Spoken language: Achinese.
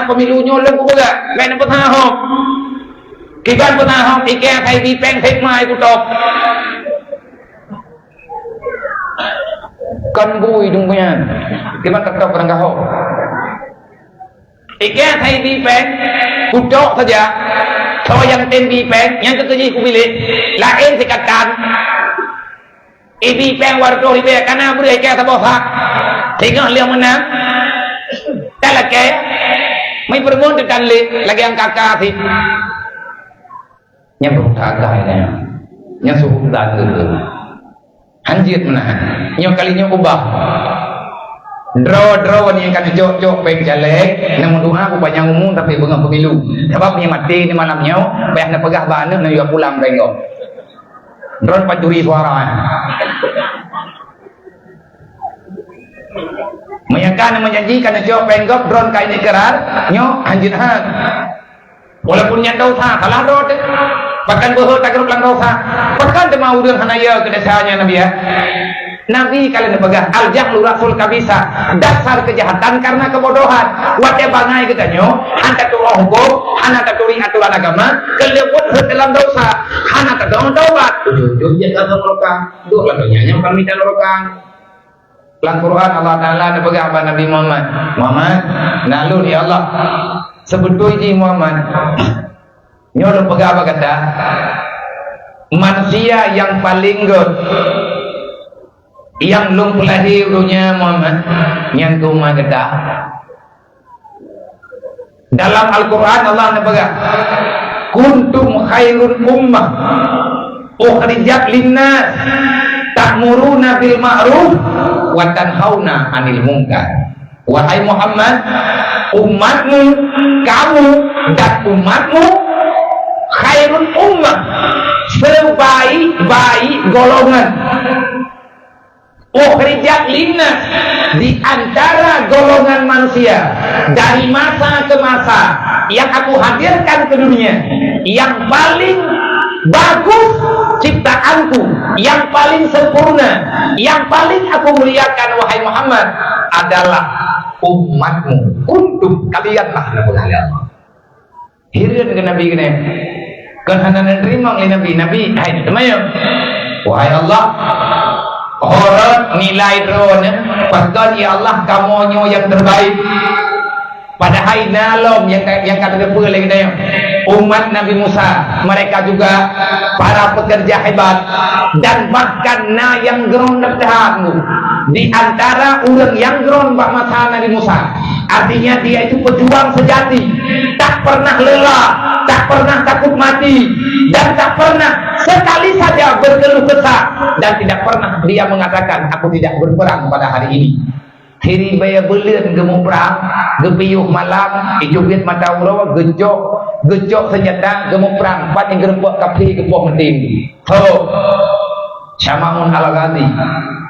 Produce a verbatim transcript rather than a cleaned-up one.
Pemilu nyoe lôn kupeugah, bék neupeusahom. Kiban peusahom, ikée asai bipéng, sép mai kutok. Kon bui dum nyan. Kiban teutap barang gaho. Ikée asai bipéng, kutok saja. Soe nyang tem bipéng, nyang keu jih kupiléh. Laén sikatan. Ibi péng wareutôh ribée kana breueh ikée saboh sak. Singoh lheueh meunang. Ka lakée. Meupeureumeun teukan lé lagée angka-angka sit. Nyan beurangkagai nyan. Nyan suhu dan geue. Hanjeuet meunahan. Nyoe kali nyoe ubah. Droe-droe nyang ka neujok-jok péng caleg, neumeudoa beu panyang umu tapi beungoh pemilu. Sabab nyang maté di malam nyoe, payah neupeugah bak aneuk neuyue pulang péng gob. Droen pancuri suara, eh. Meunyo ka meujanji ka neucok péng gob, droen ka inikrar, nyoe hanjeuet that. Walaupun nyan dosa, salah droe teuh. Bahkan beuhe tagrôp lam dosa. Pakon teuma ureuëng hana yö keu desya nyan, Nabi, ya? Nabi ka lheueh neupeugah, "Al-jahlu ra'sul khabithah." Dasar kejahatan karena kebodohan. Watée bangai geutanyoe, hana tatu'oh huköm, hana taturi atoran agama, keuleubot rhot dalam dosa, hana tadong taubat. Ujong-ujong jeuet ka neuraka. Duek lam donya nyoe kon mita neuraka. Lam Quran Allah Taala neupeugah bak Nabi Muhammad, "Muhammad, na lôn, ya Allah." Seubeutôi jih Muhammad, nyoe lôn peugah bak gata, manusia nyang paleng gét nyang lôn peulahé u donya, Muhammad, nyan keu umat gata. Dalam Al-Quran Allah neupeugah, "Kuntum khairun ummah ukhrijat linnas ta'muruna bil ma'ruf wa tanhauna 'anil munkar." Wahai Muhammad, umatmu, kamu dan umatmu khairun ummah, sebaik-baik golongan. Ukhrijat linnas, di antara golongan manusia, dari masa ke masa, yang Aku hadirkan ke dunia, yang paling bagus ciptaan-Ku, yang paling sempurna, yang paling Aku muliakan, wahai Muhammad, adalah umat-Mu. Kuntum, kalianlah, neupeugah lé Allah. Hireuen keu Nabi keunoe. Kon hana neuteurimong lé Nabi. Nabi, hai, teuma nyoe. Wahai Allah, ho rot nilai droeneuh, pakon, ya Allah, kamoe nyoe nyang terbaik. Padahai na lom nyang ka, nyang ka teupeue lé geutanyoe. Umat Nabi Musa, mereka juga para pekerja hebat dan bahkan na nyang geuron that di antara ureuëng nyang geuron bak masa Nabi Musa. Artinya, dia itu pejuang sejati, tak pernah lelah, tak pernah takut mati, dan tak pernah sekali saja berkeluh kesah, dan tidak pernah dia mengatakan, "Aku tidak berperang pada hari ini." Siribée buleuen geumuprang, geupiôh malam, ijubiet mata uroe, geucok, geucok seunjata, geumuprang, pat nyang geurumpok kafé geupoh meutem. Ho! Syamaun Al-Ghazi.